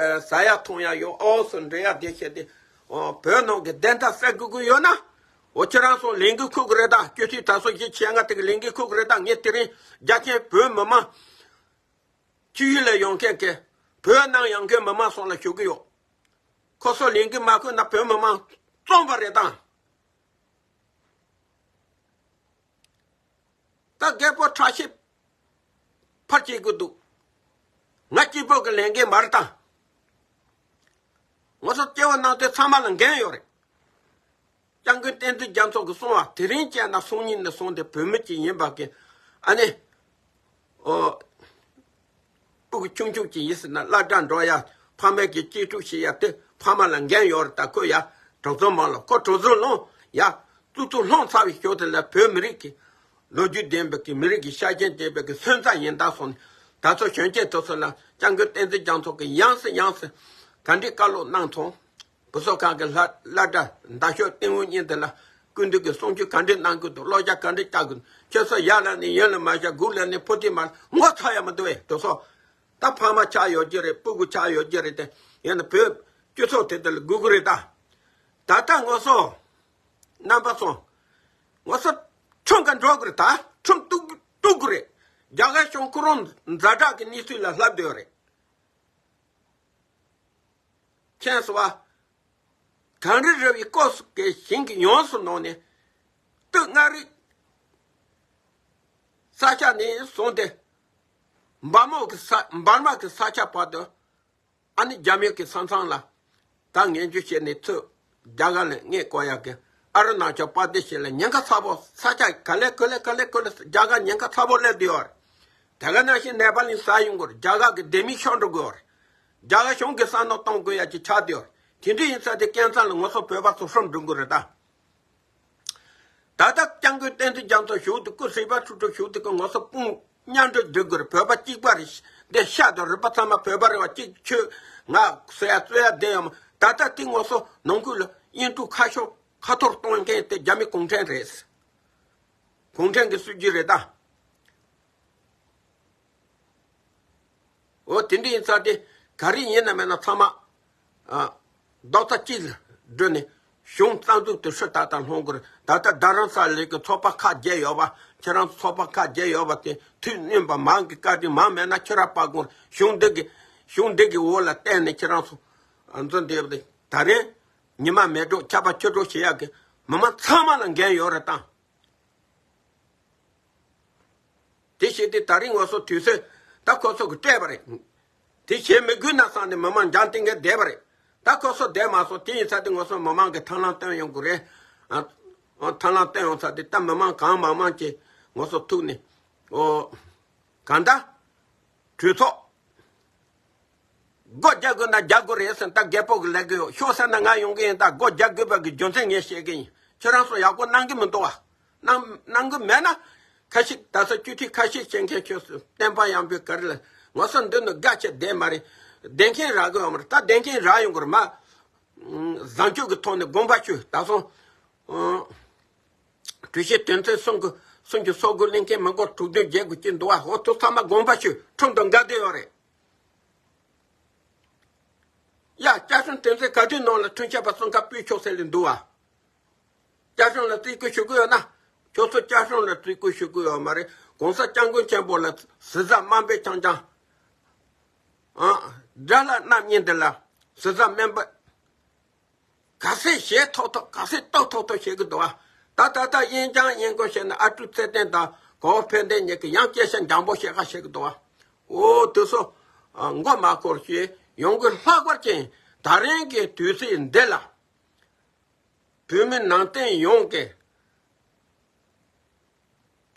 ཟ་ཡ་འཐུང་ཡ་ཡོད། ཨའུ་སི་འདྲེ་ཡ་བདེ་བྱེད་དེ། ཨོ་བོད་ནང་གི་བདེན་མཐའ་གསལ་དགོས་ཀྱི་ཡོད་ན། འོ་ཁྱེད་རང་ཚོ་ལས་འགུལ་ཁུག་གི་རེད་ད། སྤྱི་འཐུས་ད་སོ་བཞི་བྱས་ང་དེ་གི་ལས་འགུལ་ཁུག་གི་རེད་ད། ངས་དེ་རིང་རྒྱ་ཆེན་བོད་མི་མང་། སྤྱི་ཡུལ་ལ་ཡོང་མཁན་གྱི་བོད་ནང་ཡོང་མཁན་མི་མང་སོགས་ལ་ཞུ་གི་ཡོད། ཁོ་ཚོ་ལས་འགུལ་མ་ཁུག་ན་བོད་མི་མང་བཙོང་པ་རེད་ད། ད་རྒད་པོ་ཁྲག་ཤེད་ཕར་བྱེད་དགོས་འདུག་ང་གཅིག་པོ་གི་ལས་འགན་མ་རེད་ད། ང་ཚོ་སྐྱེ་བ་ནང་དེ་ཚང་མ་ལ་འགན་ཡོད་རེད། སྐྱབས་མགོན་བསྟན་འཛིན་རྒྱ་མཚོ་གིས་གསུངས་པ་དེ་རིང་བྱས་ན་སང་ཉིན་ནས་བཟུང་སྟེ་བོད་མི་གཅིག་ཡིན་པ་གི་ཨ་ནི། ཨོ། སྤུ་གུ་ཆུང་ཆུང་གཅིག་ཡིན་ཟེར་ན་སློབ་གྲྭ་འགྲོ་ཡ། ཕ་མས་ཀྱི་གཅེས་ཕྲུག་བྱེད་ཡ་དེ་ཕ་མ་ལ་འགན་ཡོད་རེད་ད། ཁོ་ཡ་གྲོགས་ཚོ་མང་ལ་ཁོ་གྲོགས་ཚོ་ལོང་ཡ། ཙུག་ཙུག་ལྷོང་ཚར་བའི་ཞོར་དེ་ལ་བོད་མི་རིགས་ཀྱི་ལོ་རྒྱུས་ལྡན་པའི་གི་མི་རིགས་ཀྱི་ཤ་ཞེན་ལྡན་པའི་གི་སོན་རྩ་ཡིན་ད་སོང་ནས། ད་ཚོ་གཞོན་སྐྱེས་དེ་ཚོ་ལ་སྐྱབས་མགོན་བསྟན་འཛིན་རྒྱ་མཚོ་གིས་ཡང་སེ་ཡང་སེ་ག་འདྲའི་བཀའ་སློབ་གནང་སོང་། བུ་གསོ་ཁང་གི་ལྷ་བླ་གྲྭ་མདའ་ཤོག་སྟེང་འོག་གཉིས་དེ་ལ་སྐུ་མདུན་གྱི་གསུང་ཆོས་ག་འདྲ་གནང་དགོས་འདུག་བློ་རྒྱ་ག་འདྲ་བཅའ་དགོས་འདུག་ཁྱོད་ཚོ་ཡར་ལ་ནི་ཡོན་ལ་མ་བཞག་སྒུག་ལ་ནི་ཕོ་ཐི་མ་ངོ་ཚ་ཡ་མི་འདུག་ཨེ། དེ་ཚོ་ད་ཕ་མ་ཆགས་ཡོད་ཀྱི་རེད། སྤུ་གུ་ཆགས་ཡོད་ཀྱི་རེད་དེ། ཡིན་ན་བོད་སྤྱི་ཚོགས་དེ་དེ་ལ་སྒུག་གི་རེད་ད། ད་ལྟ་ངོ་སོ་རྣམ་པ་ཚོ་ངོ་སོ་ཁྲིམས་ཀ་འགྲོ་གི་རེད་ད། ཁྲིམས་གཏུག་གཏུག་གི་རེད། རྒྱ་གར་གཞུང་ཁོ་རང་ཛ་དྲག་གི་གནས་ཚུལ་ལ་ལྷབ་བསྡད་ཡོད་རེད། མཁྱེན་སོང་བ། གངས་རི་ར་བའི་སྐོར་སུ་གི་ཞིང་གི་ཡོངས་སུ་ནོར་ནས། སྟོད་མངའ་རིས་ས་ཆ་ནས་བཟུང་སྟེ། འབར་མོ་གི་ས་འབར་མ་གི་ས་ཆ་བར་དུ། ཨ་ནི་རྒྱ་མི་གི་ས་མཚམས་ལ་ད་ངན་ཇུས་བྱས་ནས་ཚུར་རྒྱ་གར་ལ་མངའ་བསྐོར་ཡག་གི་ཨ་རུ་ན་ཅལ་པར་དེ་ཤི་ལ་ཉེན་ཁ་ཚ་པོ། ས་ཆ་ག་ལེ་ག་ལེ་ག་ལེ་ག་ལེ་རྒྱ་གར་ཉེན་ཁ་ཚ་པོ་སླེབས་བསྡད་ཡོད་རེད། དེ་ག་ནང་བཞིན་ནེ་པ་ལི་ས་ཡོང་གི་རེད། རྒྱ་གར་གི་ལྡེ་མིག་ཤོར་འགྲོ་གི་ཡོད་རེད། རྒྱ་གར་གཞུང་གི་བསམ་བློ་གཏོང་དགོས་ཡ་ཅིག་ཆགས་བསྡད་ཡོད་རེད། དེ་འདྲ་ཡིན་ཙང་དེ་སྐལ་བཟང་ལ་ངོ་སོ་བོད་པ་ཚོ་ཧྲུམ་འགྲོ་གི་རེད་ད། ད་ལྟ་སྐྱབས་མགོན་བསྟན་འཛིན་རྒྱ་མཚོ་བཞུགས་འདུག་སྐུ་ཧྲིལ་པོ་ཁྲུ་ཁྲུ་བཞུགས་འདུག་ངོ་སོ་དཔུང་མཉམ་འབྲེལ་སྒྲིག་དགོས་རེད། བོད་པ་གཅིག་པ་རེད། འདི་ཤ་དང་རུས་པ་ཚང་མ་བོད་པ་རེད་བ། གཅིག་ཆོས་ང་ཟེར་ཡ་རྩོད་ཡ་བསྡད་ཡོད་མ། ད་ལྟ་དེ་ངོ་སོ་ནང་ཁུལ་ལ་དབྱིན་ཕྲུག་ཁ་ཤོར་ཁ་འཐོར་གཏོང་མཁན་དེ་རྒྱ་མི་གུང་ཁྲན་རེད། གུང་ཁྲན་གྱི་སྲིད་ཇུས་རེད་ད། འོ་དེ་འདྲ་ཡིན་ཙང་དེ་ག་རེ་ཡིན་ན་མེད་ན་ཚང་མ་ཨ་རྡོག་རྩ་གཅིག་ལ་བསྒྲིལ་ནས་གཞུང་རྩ་འཛུགས་དེ་ཧྲིལ་ཏག་ཏག་སློང་དགོས་རེད། ད་ལྟ་རྡ་རམ་ས་ལའི་གི་ཚོགས་པ་ཁག་བརྒྱད་ཡོད་པ། ཁྱེད་རང་ཚོ་ཚོགས་པ་ཁག་བརྒྱད་ཡོད་པ་དེ་ཐུགས་སྨོན་པ་མང་གི་བཀའ་དྲིན་མང་མེད་ན་ཁྱེད་རང་པ་དགོངས་གཞུང་འདི་གི་གཞུང་འདི་གི་འོག་ལ་བརྟེན་ནས་ཁྱེད་རང་ཚོ་ཨ་འཛིན་བསྡད་པ་དེ་ད་རེས་ཉི་མ་མེ་སྒྲོན་ཆར་པ་ཆུ་སྒྲོན་བྱེད་ཡག་གི་མི་མང་ཚང་མ་ལ་འགན་ཡོད་རེད་ད། དེ་བྱས་ཏེ་ད་རིང་ང་ཚོ་དུས་ཚོད་ད་ཁོ་ཚོ་གིས་སྤྲད་པ་རེད། དེ་བྱེད་མི་དགོས་ན་བསམ་ནས་མི་མང་འཇང་སྟེང་གི་བསྡད་པ་རེད། ད་ཁོ་ཚོ་བསྡད་མ་སོང་། དེ་ཡིན་ཙང་དེ་ང་ཚོ་མི་མང་གིས་ཐབས་ལམ་སྟོན་ཡོང་དགོས་རེད། ཨ་ཨ་ཐབས་ལམ་སྟོན་ཡོང་ཙང་དེ་ད་མི་མང་གང་མང་མང་ཅིག་ང་ཚོ་ཐུག་ནས་ ཨོ། གང་ལྟར། གྲོས་ཚོགས། སྒོ་རྒྱག་དགོས་ན་རྒྱག་དགོས་རེད་ཟེར། ད་རྒད་པོ་གི་ལས་ཀ་ཡོད་ཤོག་ཟེར་ན་ང་ཡོང་གི་ཡིན། ད་སྒོ་རྒྱག་དགོས་པ་གི་རྒྱུ་མཚན་ངས་བཤད་གི་ཡིན། ཁྱེད་རང་ཚོ་ཡག་པོ་གནང་གི་མི་འདུག་བ། གནང་གནང་གི་མེད་ན། ཁ་ཤིག་ད་ས་བཅུ་ཁྲི་ཁ་ཤིག་བྱེད་མཁན་ཁྱོད་ཚོ་བསྟན་པ་ཡང་པའི་ག་རེ་ལ། ང་ཚོ་འདི་ནི་དགའ་ཆེ་བསྡད་མ་རེད། བསྡད་མཁན་རག་གི་ཡོད་མ་རེད། ད་བསྡད་མཁན་རག་ཡོང་གི་རེད་མ། བཟང་སྤྱོད་ཀྱི་ཐོག་ནས་དགོངས་པ་ཞུ། ད་སོང་། ཨང་། གྲོས་གཞི་དོན་ཚན་གསུམ་གྱི་གསུམ་གྱི་སོ་དགུ་གླེང་མཁན་མི་མགོ་དྲུག་བདུན་བརྒྱད་དགུ་གཅིག་འདུག་བ། འོ་དེ་ཚང་མ་དགོངས་པ་ཞུ། ཁྲིམས་དང་འགལ་བསྡད་ཡོད་རེད། ཡ། བཅའ་ཁྲིམས་དོན་ཚན་ག་དུས་ནང་ལ་ཁྲིམས་ཆད་པ་སོང་ཁ་སྤུས་ཆོག་ཟེར་ལེ་འདུག་བ། བཅའ་ཁྲིམས་ལ་བརྩི་བཀུར་ཞུ་གི་ཡོད་ན། ཁྱོད་ཚོ་བཅའ་ཁྲིམས་ལ་བརྩི་བཀུར་ཞུ་གི་ཡོད་མ་རེད། གོང་ས་སྐྱབས་མགོན་ཆེན་པོ་ལ་ཟི་ཟ་དམའ་འབེབས་རྐྱང་རྐྱང་། ཨང་། དགྲ་ལྷ་རྣམ་གཉིས་འདི་ལ་ཟི་ཟ་དམའ་འབེབས། ག་ཚད་བྱེད་ཐོག་ཐོག་ག་ཚད་གཏོགས་ཐོག་ཐོག་བྱེད་གི་འདུག་བ། ད་ད་ལྟ་གཡས་བརྐྱང་གཡོན་སྐོར་བྱས་ནས་ཨ་ཀྲུག་ཚེ་བརྟན་དང་གོ་བོ་ཕན་བདེ་གཉིས་ཀྱིས་ཡང་སྐད་ཆ་འཇམ་པོ་བཤད་ཁ་བྱེད་གི་འདུག་བ། འོ་དེ་ཚོ་མགོ་མ་འཁོར་ཞེས་ཡོང་གི། ལྷག་པར་ཅན་ད་རིང་གི་དུས་ཚོད་འདི་ལ། བོད་མི་ནང་བསྟན་ཡོངས་ཀྱི་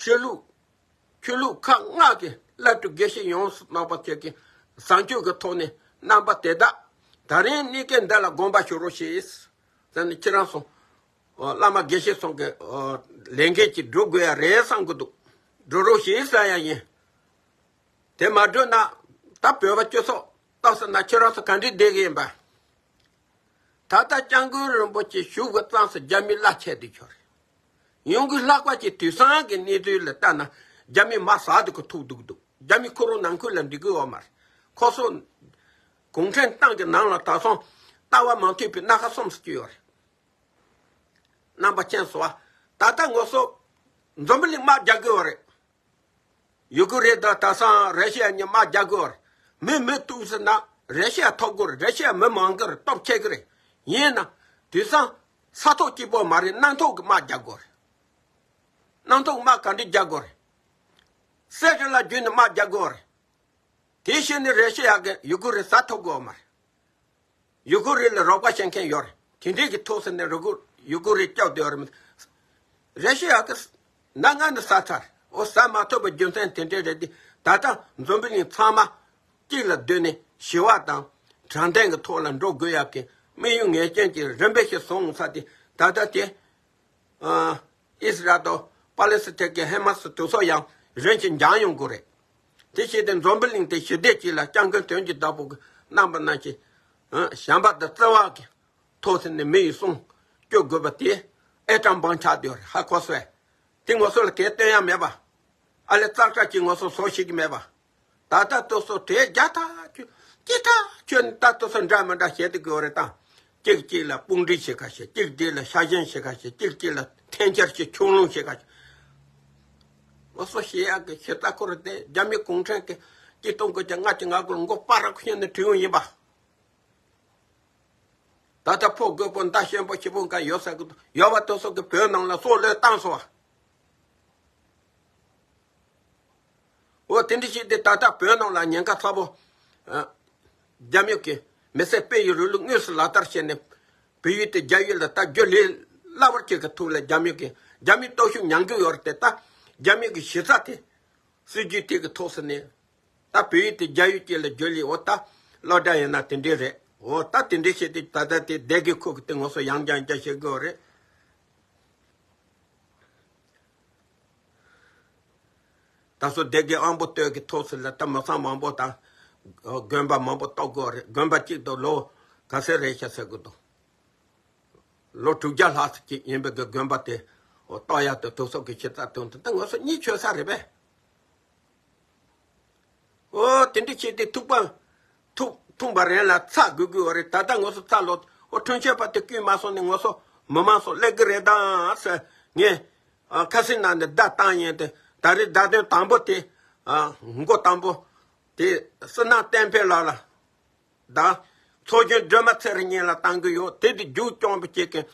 ཆོས་ལུགས། ཆོས་ལུགས་ཁག་ལྔ་གི་བླ་སྤྲུལ་དགེ་བཤེས་ཡོངས་སུ་རྣམ་པ་ཁྱེད་ཀྱི་བཟང་སྤྱོད་ཀྱི་ཐོག་ནས་རྣམ་པ་དེ་དག་ད་རིང་གནས་སྐབས་འདི་ལ་དགོངས་པ་ཞུ་རོགས་ཞེས་ཟེར་ནས། ཁྱེད་རང་ཚོ་བླ་མ་དགེ་བཤེས་ཚང་གི་ལས་འགན་ཅིག་སྒྲུབ་དགོས་ཡ་རེད་བསམ་གི་འདུག་སྒྲུབ་རོགས་ཞེས་ཟེར་ཡ་ཡིན། དེ་མ་སྒྲུབ་ན་ད་བོད་པ་སྤྱི་ཚོགས་སྟག་ཟེར་ན་ཁྱེད་རང་ཚོ་ག་འདྲས་བསྡད་གི་ཡིན་པ། ད་ལྟ་སྐྱབས་མགོན་རིན་པོ་ཆེ་བཞུགས་པའི་མཚམས་སུ་རྒྱ་མི་གླ་ཆེ་དུ་ཁྱོར། ཡོང་གི། ལྷག་པ་ཅིག་དུས་སང་གི་གནས་ཚུལ་ལ་ལྟ་ན་རྒྱ་མི་མ་ཟ་དུ་གི་ཐུག་འདུག་འདུག་རྒྱ་མི་ཁོ་རང་ནང་ཁུལ་ལ་འགྲིག་གི་ཡོད་མ་རེད། ཁོ་ཚོ་གུང་ཁྲན་ཏང་གི་ནང་ལ་ད་སོང་ལྟ་བ་མ་མཐུན་པའི་སྣ་ཁ་གསུམ་སུ་སྐྱེ་ཡོད་རེད། རྣམ་པ་མཁྱེན་སོང་བ། ད་ལྟ་ང་ཚོ་འཛམ་བུ་གླིང་དམག་རྒྱག་གི་ཡོད་རེད། ཡུ་ཀེ་རེན་དང་ད་སང་ར་ཤི་ཡ་གཉིས་དམག་རྒྱག་དགོས་རེད། མི་མི་གཏུག་ཟེར་ན་ར་ཤི་ཡ་ཐོབ་དགོས་རེད། ར་ཤི་ཡ་མི་མང་གི་རེད། སྟོབས་ཆེ་གི་རེད། ཡིན་ན་དུས་སང་ས་ཐོག་གཅིག་པོ་མ་རེད། གནམ་ཐོག་གི་དམག་རྒྱག་དགོས་རེད། གནམ་ཐོག་གི་དམག་ག་འདྲ་རྒྱག་དགོས་རེད། གསེར་ཁྲི་ལ་བརྒྱུད་ནས་དམག་རྒྱག་དགོས་རེད། དེ་བཞིན་ནི་ར་ཤི་ཡ་གི་ཡུ་ཀེ་རེན་ཟ་ཐུབ་དགོས་མ་རེད། ཡུ་ཀེ་རེན་ལ་རོགས་པ་བྱེད་མཁན་ཡོད་རེད། དེ་འདྲས་ཀྱི་ཐོག་ཟེར་ནས་རུ་གུ་ཡུ་ཀེ་རེན་སྐྱོབ་བསྡད་ཡོད་རེད། ར་ཤི་ཡ་གི་ན་ང་ནི་ཟ་ཚར། འོ་ཟ་མ་ཐུབ་པའི་རྒྱུ་མཚན་དེ་འདྲས་རེད་དེ། ད་ལྟ་འཛམ་བུ་གླིང་ཚང་མ་གཅིག་ལ་བསྡུས་ནས་ཞི་བ་དང་དྲང་བདེན་གྱི་ཐོག་ལ་འགྲོ་དགོས་ཡག་གི་དམིགས་ཡུལ་ངེས་ཅན་གྱི་རིམ་པས་ཤིག་བཟུང་ཚར་ཏེ། ད་ལྟ་དེ། ཨ། ཨིས་ར་ཨེལ་དང་པ་ལེ་སི་ཐན་གྱི་ཧེ་མ་སི་དེ་ཚོ་ཡང་རིམ་གྱིས་འགྱངས་ཡོང་གི་རེད། དེ་བྱས་ཏེ་འཛམ་བུ་གླིང་དེ་ཞི་བདེ་ཅིག་ལ་སྐྱབས་མགོན་དོན་གྱི་བདག་པོ་གི་རྣམ་པ་རྣམས་ཀྱིས། ཨ། བྱམས་པ་དང་བརྩེ་བ་གི་ཐོག་ནས་མི་ཡི་གསུང་སྐྱོ་དགོས་པ་དེ་ཨེ་ཀྲང་བང་ཆགས་བསྡད་ཡོད་རེད། ཧ་གོ་སོང་ངས། དེ་ང་ཚོ་ལ་གལ་སྟོན་ཡ་མེད་པ། ཨ་ལེ་ཙག་ཙག་ཅིག་ང་ཚོ་བཟོ་ཤེས་ཀྱི་མེད་པ། ད་ལྟ་དེ་ཚོ་གྲས་རྒྱ་ཐག་ཆོད། ཅི་ཐག་ཆོད་ནས་ད་དེ་ཚོ་འདྲ་མི་འདྲ་བྱེད་དུ་དགོས་རེད་ད། གཅིག་གཅིག་ལ་དཔུང་སྒྲིག་བྱེད་ཁ་ཤས། གཅིག་གཅིག་ལ་ཤ་ཞེན་བྱེད་ཁ་ཤས། གཅིག་གཅིག་ལ་འཐེན་འཁྱེར་བྱེད། ཁྱུང་ལུང་བྱེད་ཁ་ཤས། ང་ཚོ་བྱེད་ཡག་གི་ཤེས་རྟ་ཁོ་རེ་དེ་རྒྱ་མི་གུང་ཁྲན་གྱི་གཅིག་སྟོང་དགུ་བརྒྱ་ལྔ་བཅུ་ང་དགུ་ལ་མགོ་པར་ར་ཁུ་ཤེས་ནས་བྲིས་ཡོང་ཡིན་པ། ད་ལྟ་ཕོ་རྒོད་པོ་མདའ་ཞན་པོ་ཞེ་པོ་འགའ་ཡོད་ས་གི་འདུག་ཡོད་པ་དེ་ཚོ་གི་བོད་ནང་ལ་སྲོག་བློས་བཏང་སོང་བ། འོ་དེ་འདྲ་ཞིག་དེ་ད་ལྟ་བོད་ནང་ལ་ཉེན་ཁ་ཚ་པོ། ཨ། རྒྱ་མི་གི་མི་སེར་སྤེལ་ཡུལ་རིང་ལུགས་དངོས་སུ་ལག་བསྟར་བྱས་ནས་བོད་ཡུལ་དེ་རྒྱ་ཡུལ་ལ་ད་བསྒྱུར་སླེབས་སླ་བོར་བྱེད་ཀྱི་ཐུགས་ལ་རྒྱ་མི་གི་རྒྱ་མིའི་སྟོབས་ཤུགས་ཉམས་ཀྱི་ཡོད་རེད་དེ། ད་རྒྱ་མི་གི་གཞི་རྩ་དེ་སྲིད་ཇུས་དེ་གི་ཐོག་སུ་ནས་ད་བོད་ཡུལ་དེ་རྒྱ་ཡུལ་གཅིག་ལ་བསྒྱུར་སླེབས། འོ་ད་སློབ་གྲྭ་ཡིན་ན་དེ་འདྲས་རེད། འོ་ད་དེ་འདྲས་བྱས་ཏེ་ད་ལྟ་དེ་སྡེ་དགེ་ཁུལ་གི་དེ་ང་ཚོ་ཡང་བསྐྱར་བསྐྱར་བཤད་དགོས་རེད། ད་སོ་སྡེ་དགེ་དབང་པོ་སྟོད་ཀྱི་ཐོག་སུ་ལ་ད་མི་ཚང་མང་པོ་དང་དགོན་པ་མང་པོ་གཏོར་དགོས་རེད། དགོན་པ་གཅིག་ཏུ་ལོ་ག་ཚད་རེད་ཤག་ཟེར་དགོས་འདུག་ལོ་དྲུག་བརྒྱ་ལྷག་ཙམ་ཅིག་ཡིན་པའི་གི་དགོན་པ་དེ་གཏོར་ཡག་ཏུ་དུས་ཚོད་ཀྱི་ཕྱི་ཚ་དོན་དུ་ད་ང་ཚོ་གཉིད་ཆོད་ས་རེད་པས། ཨོ་དེ་འདྲ་བྱས་ཏེ་ཐུག་པ་ཐུག་ཐུག་པ་རན་ལ་ཚ་དགོས་དགོས་བ་རེད། ད་ལྟ་ང་ཚོ་ཚ་ལོ་ཨོ་ཁྲུན་ཆད་པ་དེ་བསྐུལ་མ་སོང་ནས་ང་ཚོ་མི་མང་ཚོ་སླེབས་གི་རེད་དང་ཟེར་ངས་ཨ་ཁ་སང་ནང་ནས་བརྡ་བཏང་ཡིན་ཏེ། ད་རེས་བརྡ་དོན་དང་པོ་དེ་ཨ་མགོ་དང་པོ་དེ་བསོད་ནམས་བསྟན་འཕེལ་ལགས་ལ་དང་ཚོགས་གཞོན་སྒྲོལ་མ་ཚེ་རིང་གཉིས་ལ་བཏང་གི་ཡོད། དེ་དེ་རྒྱུགས་སྐྱོང་བ་བྱེད་མཁན་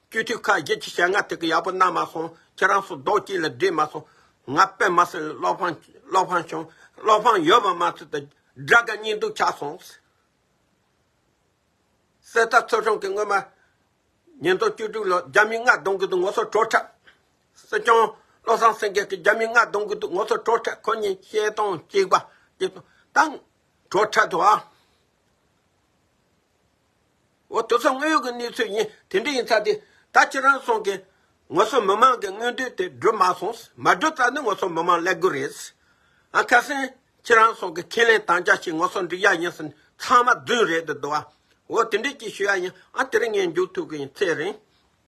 སྤྱི་འཐུས་ཁག་བཞི་བཅུ་ཞེ་ལྔ་དེ་གི་ཡག་པོ་གནང་མ་སོང་། ཁྱེད་རང་ཚོ་རྡོག་གཅིག་ལ་སྒྲིལ་མ་སོང་། ང་དཔེ་མ་སྲིད་བློ་ཕམ་བློ་ཕམ་བྱུང་། བློ་ཕམ་ཡོད་པ་མ་ཚད་དེ་དགྲ་དགའ་གཉེན་སྡུག་ཆགས་སོང་། གསེར་རྟ་ཚོ་ཆུང་གི་སྔོན་མ་ཉིས་སྟོང་བཅུ་དྲུག་ལོ་རྒྱ་མི་ལྔ་བརྡུང་གི་འདུག་ང་ཚོ་བྲོ་འཁྲབ། སྲིད་སྐྱོང་ བློ་བཟང་སེང་གེ་གི་རྒྱ་མི་ལྔ་གཏོང་གི་འདུག་ང་ཚོ་གྲོགས་འཕྲད་ཁོ་གཉིས་བཤད་སྟངས་གཅིག་པ་གཅིག་ཏུ་ད་གྲོགས་འཕྲད་དུ་ཨ། འོ་དེ་ཚོ་དངོས་ཡོད་ཀྱི་གནས་ཚུལ་ཡིན། དེ་འདྲ་ཡིན་ཙང་དེ་ད་ཁྱེད་རང་ཚོ་གི་ང་ཚོ་མི་མང་གི་མངོན་འདོད་དེ་འགྲུབ་མ་སོང་། མ་འགྲུབ་ཙང་ནི་ང་ཚོ་མི་མང་ཀླད་ཀོར་རེད། ཨ་ཁ་སང་ཁྱེད་རང་ཚོ་གི་ཁས་ལེན་དམ་བཅའ་ཞིག་ང་ཚོ་འགྲིག་ཡ་ཡིན་ཟེར་ཚང་མ་རྫུན་རེད་དེ་འདུག་ཨ། འོ་དེ་འདྲ་ཅིག་ཞུ་ཡ་ཡིན། ཨ་དེ་རིང་ངས་མཇུག་ཐུག་གི་ཡིན། ཚེ་རིང་།